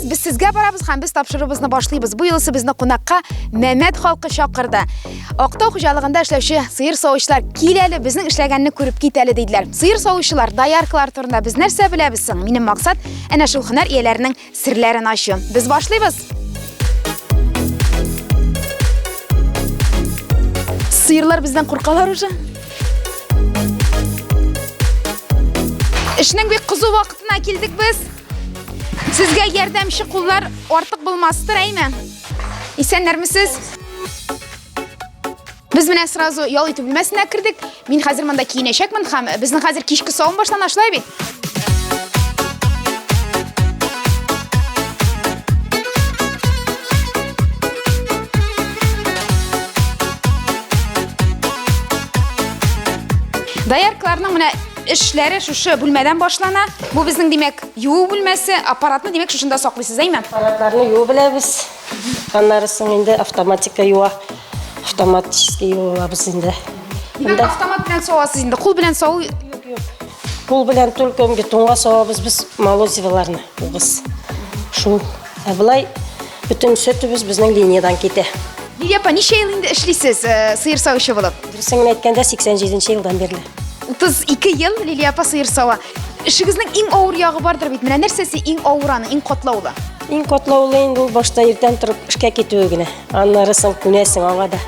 Исәнмесез, без сезгә барабыз һәм без тапшыруыбызны башлыйбыз. Бу юлысы безне кунакка Мәмәт халкы чакырды. Актау хуҗалыгында эшләүче сыер савучылар кил әле, безнең эшләгәнне күреп кит әле диделәр. Сыер савучылар, дояркалар турында без нәрсә беләбез соң? Минем максат әнә шул һөнәр ияләренең серләрен ачу. Без башлыйбыз. Сыерлар бездән куркалар уже. Эшнең бик кызу вакытына килдек без. Сезгә ярдәмче куллар артык булмастыр, әйме? Исәннәрмесез? Без менә сразу ял итү бүлмәсенә кердек. Мин хәзер монда киенәчәкмен һәм безнең хәзер кичке савым башлана, шулай бит? Дояркаларның менә эшләре шушы бүлмәдән башлана. Бу безнең, димәк, юу бүлмәсе, аппаратны, димәк, шушында саклыйсыз, әйме? Аппаратларны юу беләбез. Аннары соң инде автоматика юа. Автоматически юабыз инде. Димәк, автомат белән савасыз инде. Кул белән саву Юк, юк. Кул белән только бетонга савабыз без молозиваларны, угыз. Шул. Ә болай бөтен сөтебез безнең линиядән китә. Лилия апа, ничә ел инде эшлисез э, сыер савучы булып? Дөресен генә әйткәндә, 87 елдан бирле. 32 ел Лилия апа сыер сава. Эшегезнең иң авыр ягы бардыр бит. Менә нәрсәсе иң авыр аны, иң катлаулы? Иң катлаулы инде ул башта иртән торып эшкә китүе генә. Аннары соң күнәсең аңа да.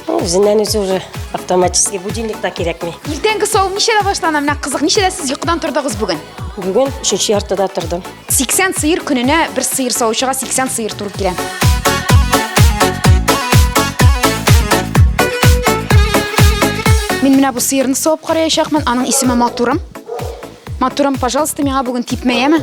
Ну, үзеннән үзе уже автоматически будильник та кирәкми. Иртәнге савым ничәдә башлана? Менә кызык, ничәдә сез йокыдан тордыгыз бүген? Бүген өченче яртыда тордым. 80 сыер көненә бер сыер савучыга 80 сыер туры килә. Мин менә бу сыерны савып караячакмын. Аның исеме Матурым. Матурым, пожалуйста, миңа бүген типмә, яме?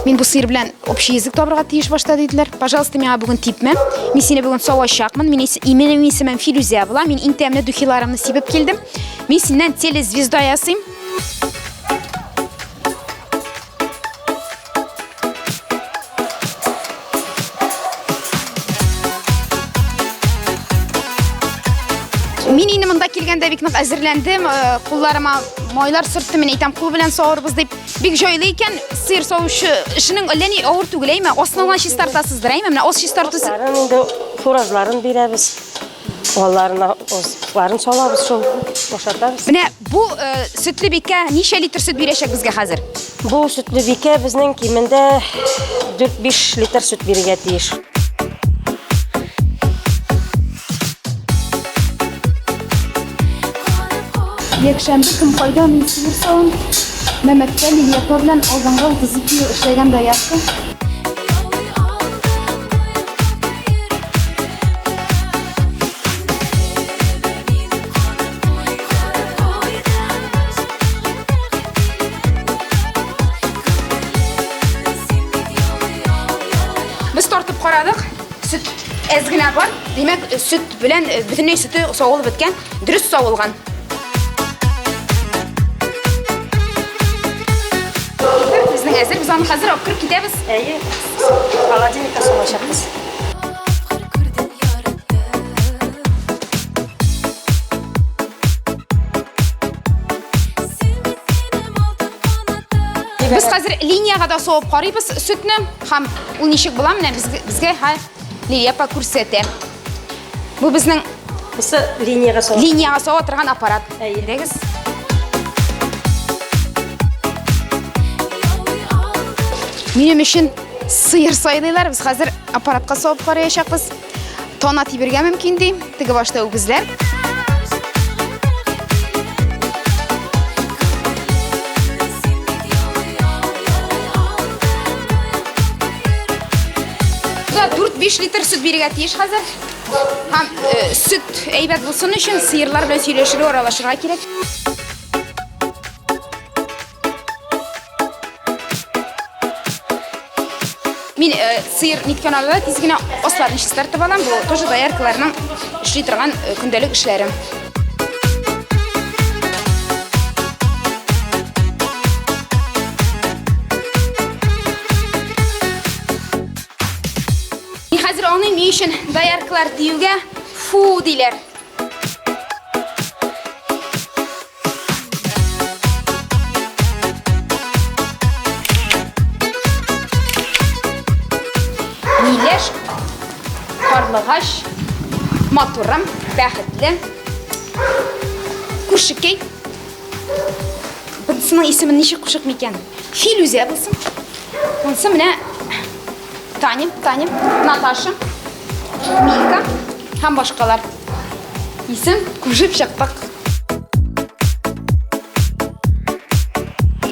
Мин бу сыер белән общий язык табырга тиеш башта диделәр. Пожалуйста, миңа бүген типмә. Мин сине бүген савачакмын. Мин минем исемем Филүзә була. Мин иң тәмле духиларымны сибеп килдем. Мин синнән телезвезда ясыйм. Мин инде монда килгәндә бик нык әзерләндем, э, кулларыма майлар сөрттем, мин әйтәм, кул белән савырбыз дип. Бик җайлы икән, сыер савучы эшенең әллә ни авыр түгел, әйме? Основан чистартасыздыр, әйме? Менә ос чистарту. Асларын инде фуражларын бирәбез. Алларына азыкларын салабыз шул, ашатабыз. Менә бу э, сөтле бикә ничә литр сөт бирәчәк безгә хәзер? Бу сөтле бикә безнең кимендә 4-5 литр сөт бирергә тиеш. Якшәмбе көн кайда мин сыер савам. Мәмәттә Лилия апа белән алдынгы 32 ел эшләгән доярка. Без тартып карадык, сөт әз генә бар. Димәк, сөт белән э, бөтенләй сөте савылып беткән, дөрес савылган. Безнең әзер, без аны хәзер алып кереп китәбез. Әйе, холодильникка салачакбыз. Без хәзер линиягә дә сугып карыйбыз сөтне һәм ул ничек була, менә безгә Лилия апа күрсәтә. Бу безнең Бусы линиягә сава. Линиягә сава торган аппарат. Әйе. Әйдәгез. Минем өчен сыер сайлыйлар. Без хәзер аппаратка савып караячакбыз. Тона тибергә мөмкин ди. Теге башта үгезләр. 4-5 литр сөт бирергә тиеш хәзер. Һәм э, сөт әйбәт булсын өчен сыерлар белән сөйләшергә, аралашырга кирәк. Мин э, сыер ниткән арада тиз генә асларын чистартып алам. Бу тоже дояркаларның эшли торган э, көндәлек эшләре. Мин хәзер аңлыйм, ни өчен дояркалар диюгә фу диләр. Матурым, бәхетле. Күршекәй. Бунысының исемен ничек кушык микән? Филүзә булсын. Монысы менә Таня, Таня, Наташа, Мика һәм башкалар. Исем кушып чыктык.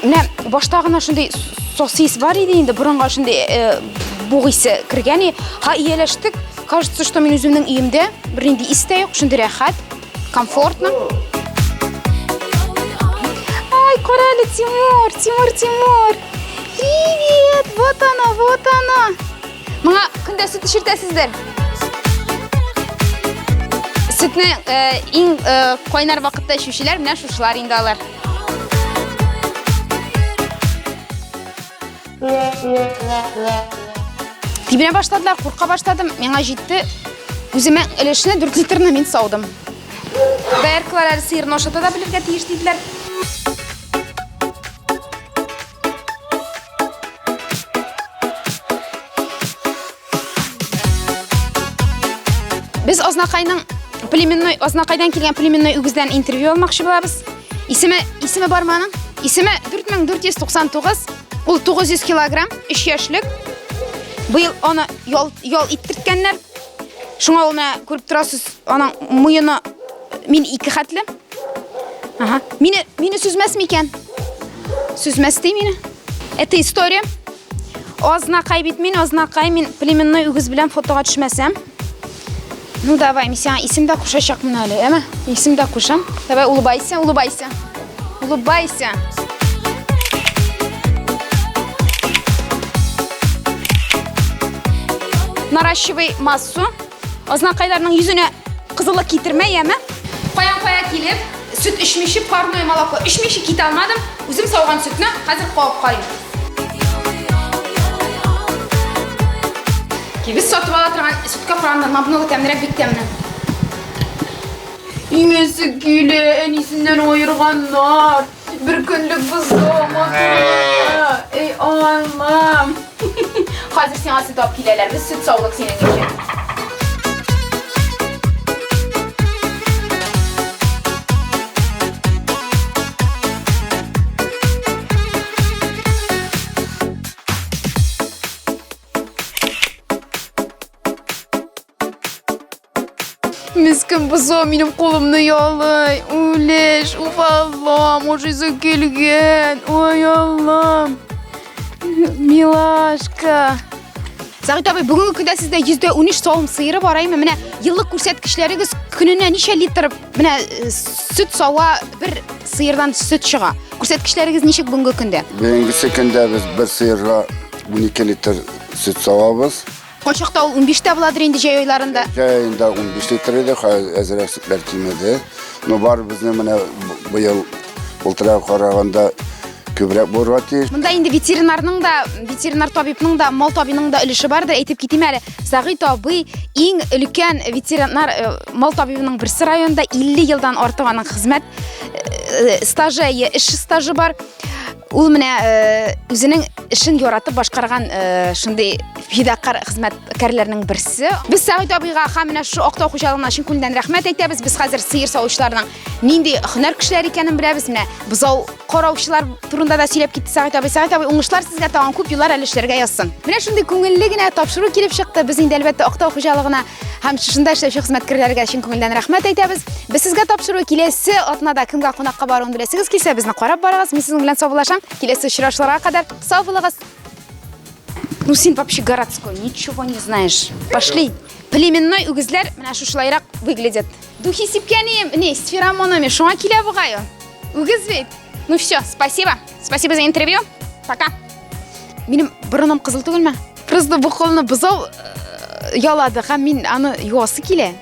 Менә башта гына шундый сосис бар иде инде, борынга шундый э, буг исе кергән. Ха ияләштек. Кажется, что мин үземнең өемдә, бернинди ис тә юк, шундый рәхәт. Комфортно. Ай, кара әле, Тимур, Тимур, Тимур. Привет, вот она, вот она. Моңа көндә сөт эчертәсездер. Сөтне э, иң э, кайнар вакытта эчүчеләр менә шушылар инде алар. Тибенә башладылар, курка башладым. Миңа җитте. Үземә өлешне 4 литрны мин саудым. Дояркалар әле сыерны ашата да белергә тиеш диделәр. Без Азнакайның племенной, Азнакайдан килгән племенной үгездән интервью алмакчы булабыз. Исеме, исеме бармы аның? Исеме 4499, ул 900 килограмм, 3 яшьлек. Быел аны ял, ял иттерткәннәр. Шуңа ул менә күреп торасыз, аның муены мин ике хәтле. Ага. Мине, мине сүзмәс микән? Сүзмәс ди мине. Это история. Азнакай бит мин, Азнакай мин племенной үгез белән фотога төшмәсәм. Ну давай, мин сиңа исем дә кушачакмын әле, әмә? Исем дә кушам. Давай, улыбайся, улыбайся. Улыбайся. Наращивай массу. Азнакайларның йөзенә кызыллык китермә, яме? Каян кая килеп, сөт эчмичә, парное молоко эчмичә китә алмадым. Үзем сауган сөтне хәзер кабып карыйм. Без сатып ала торган сөткә караганда намного тәмлерәк, бик тәмле. Имәсе килә, әнисеннән аерганнар. Бер көнлек бозау, матур. Эй, Аллам. Хәзер сиңа сөт алып киләләр. Без сөт саулык синең өчен. Мескен бозау минем кулымны ялый. Үлеш, уф Аллам, ашыйсы килгән. Ой, Аллам. Милашка. Сәгыйть абый, бүгенге көндә сездә 13 савым сыеры бар, әйме? Менә еллык күрсәткечләрегез көненә ничә литр менә э, сөт сава бер сыердан сөт чыга? Күрсәткечләрегез ничек бүгенге көндә? Бүгенгесе көндә без бер сыерга 12 литр сөт савабыз. Кайчакта ул 15 тә буладыр инде җәй айларында. Җәй аенда 15 литр иде, хәзер әзрәк сөтләр кимеде. Но бар безнең менә быел былтырга караганда күбрәк булырга тиеш. Монда инде ветеринарның да, ветеринар табибның да, мал табибының да өлеше бардыр. Әйтеп китим әле, Сәгыйть абый иң өлкән ветеринар э, мал табибының берсе районда 50 елдан артык аның хезмәт э, стажы, эш стажы бар. Ул менә э, үзенең эшен яратып башкарган э, шундый фидакарь хезмәткәрләрнең берсе. Без Сәгыйть абыйга һәм менә шушы Актау хуҗалыгына чын күңелдән рәхмәт әйтәбез. Без хәзер сыер савучыларның нинди һөнәр кешеләре икәнен беләбез. Менә бозау караучылар турында да сөйләп китте Сәгыйть абый. Сәгыйть абый, уңышлар сезгә тагын күп еллар әле эшләргә язсын. Менә шундый күңелле генә тапшыру килеп чыкты. Без инде әлбәттә Актау хуҗалыгына Һәм шушында эшләүче хезмәткәрләргә чын күңелдән рәхмәт әйтәбез. Без сезгә тапшыру киләсе атнада кемгә кунакка баруын беләсегез килсә, безне карап барыгыз. Мин сезнең белән саубуллашам. Киләсе очрашуларга кадәр сау булыгыз. Ну син вообще городской, ничего не знаешь. Пошли. Племенной үгезләр менә шушылайрак выглядят. Духи сипкәнем, не, с феромонами, шуңа килә бугай ул. Үгез бит. Ну все, спасибо. Спасибо за интервью. Пока. Минем борыным кызыл түгелме? Просто бу кулны бозау э, ялады һәм мин аны юасы килә.